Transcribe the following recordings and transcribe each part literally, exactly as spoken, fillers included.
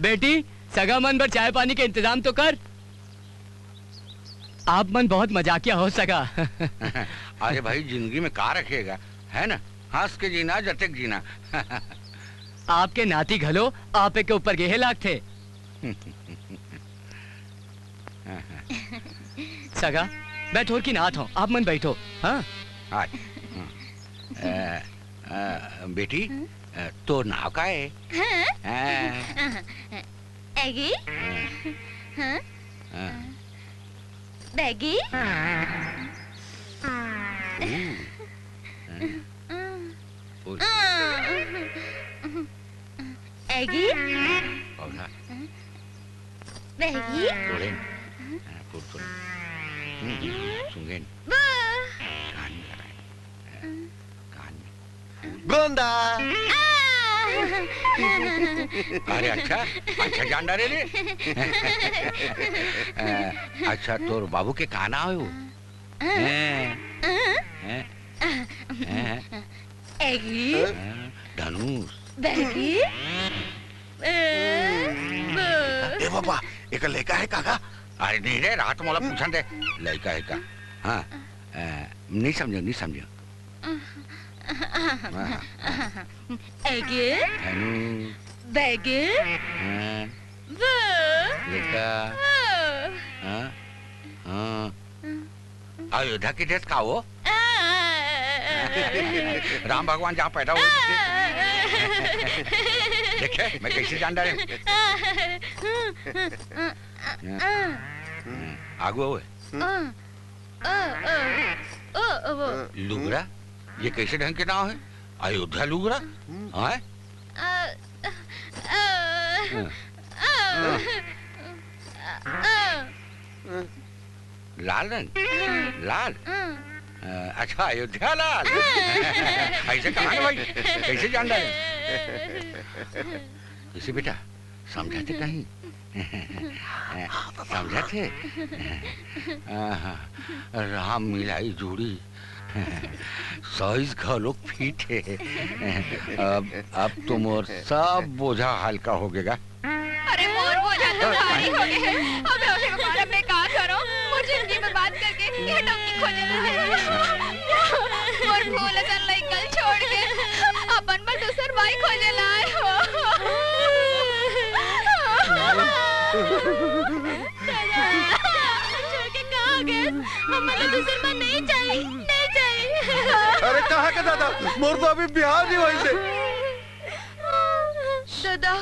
बेटी, सगा मन बर चाय पानी के इंतजाम तो कर। आप मन बहुत मजाकिया हो सगा। अरे भाई, जिंदगी में का रखेगा, है ना? हंस के जीना, जतेक जीना। आपके नाती घलो आपे के ऊपर गेहे लागथे। सगा, मैं थोरकिन आत हंव, आप मन बैठो, हाँ? आय। हम्म। अ, अ, बेटी, हम्म? अ, तोर नाव का हे? हाँ? हाँ। एगी? हाँ। हाँ? हाँ। बैगी? ऊ। हाँ। ओ। एगी? पौधा। बहगी? कोड़े। हाँ, कोड़, कोड़। हम्म, हम्म, सूंघे। बा। कान में लगाए। कान में। गोंदा। आ। अरे अच्छा, अच्छा जान डारे रे। अच्छा, तोर बाबू के का नाव हे वो? हैं? हैं? हैं? हैं? एगी? हैं? धनुष। बैगी? ए, ब- ए बाबा, एक लइका हे का गा? अरे नहीं रे, रात मोला पूछन दे, लइका हे का? हाँ, अ, नहीं समझो, नहीं समझो। हाँ, हाँ, हाँ। एगी? धनुष। बैगी? हाँ। ब- लइका। हाँ। हाँ, हाँ। अयोध्या के देश का वो? राम भगवान जहाँ पैदा हुए थे। देखे, मैं कैसे जान डारे हूँ। आगू हुए। लुगरा? ये कैसे ढंग के नाव हे? अयोध्या लुगरा? हाँ? लाल रंग? लाल? अ, अच्छा, अयोध्या लाल। ऐसे कहाँ हे भाई? कैसे जान डारे? इसे बेटा, समझाथे कहीं? समझाथे? आहा, राम मिलाई जोड़ी। साइज घलोक फिट हे। अब, अब तो मोर सब बोझा हल्का हो गेगा। अरे मोर बोझा तो भारी हो गे हे। अबे, अबे, बाबा, अब मैं का करों? मोर जिंदगी बर्बाद करके ये टंकी खोजे ला आए। मोर फूल असन लइका ल छोड़ के अपन बर दूसर बाई खोजे ला आए हो। दादा, छोड़ के कहाँ गे? हमन ला दूसर बाई नहीं चाहिए, नहीं चाहिए। अरे कहाँ के दादा? मोर तो अभी बिहाव नहीं होइस हे। दादा,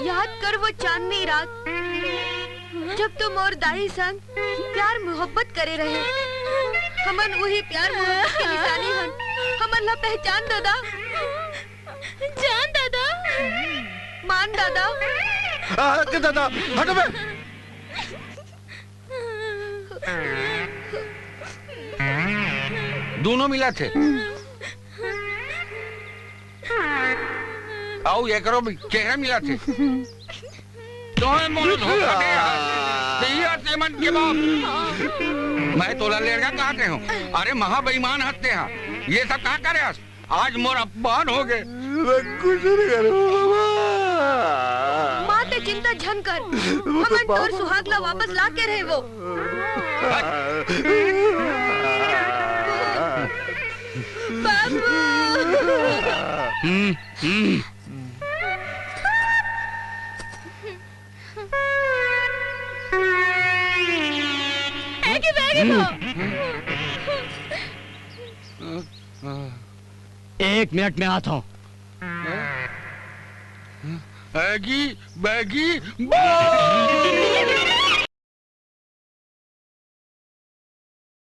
याद कर वो चांदनी रात, जब तुम और दाई संग प्यार मोहब्बत करे रहे। हमन उही प्यार मोहब्बत के निशानी हन। हमन ला पहचान दादा। जान दादा। मान दादा। आ, के दादा, हटो बे। दोनों मिलाथे। अउ एकरो भी चेहरा मिलाथे। तोय मोला धोखा दे हस। तेही हस ये मन के बाप। मैं तोला लेड़गा कहत रहेंव। अरे महा बेईमान हस तेहा। ये सब का करे हस? आज मोर अपमान हो गे। मैं कुछ नहीं करूँ बाबा। माँ ते चिंता झन कर। हमन तोर सुहाग ला वापस ला के रहे वो। बाबू। हम्म, हम्म। एगी बैगी तो। एक मिनट में आत हंव। एगी बैगी बो।